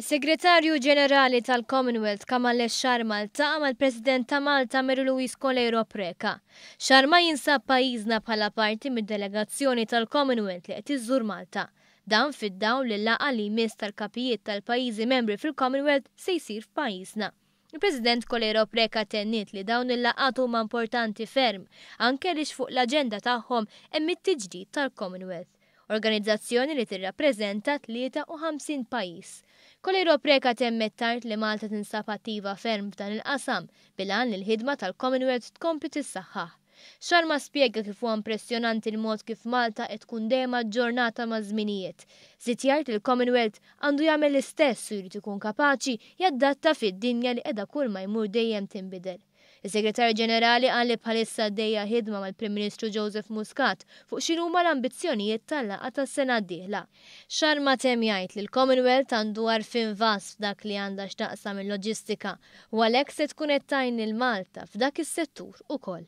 Is-Segretarju Ġenerali tal-Commonwealth Kamalesh Sharma ltaqa' mal-President ta' Malta Mary Louise Coleiro Preca. Sharma jinsab pajjiżna bħala parti mid-delegazzjoni tal-Commonwealth li qed iżżur Malta. Dan fid-dawl li l-laqgħa li jmiss tal-kapijiet tal-pajjiżi membri fil-Commonwealth se jsir f'pajjiżna. Il-President Coleiro Preca tenniet li dawn il-laqgħat huma importanti ferm, anke għaliex fuq l-aġenda tagħhom hemm it-tiġdid tal-Commonwealth, organizzazzjoni li tirrappreżenta 53 pajjiż. Coleiro Preca temmet tgħid li Malta tinsab attiva ferm f'dan il-qasam, bil-għan li l-ħidma tal-Commonwealth tkompli tissaħħaħ. Sharma spjega kif huwa impressjonanti l-mod kif Malta qed tkun dejjem aġġornata maż-żminijiet. Żied jgħid li l-Commonwealth għandu jagħmel l-istess u jrid ikun kapaċi jadatta fid-dinja li qiegħda kull ma jmur dejjem tinbidel. Is-Segretarju Ġenerali qal li bħalissa għaddejja ħidma mal-Prim Ministru Joseph Muscat fuq x'inhuma l-ambizzjonijiet tal-laqgħa tas-sena d-dieħla. Sharma temm jgħid li l-Commonwealth għandu għarfien vast f'dak li għandha x'taqsam il-loġistika u għalhekk se tkun qed tgħin lil Malta f'dak is-settur ukoll.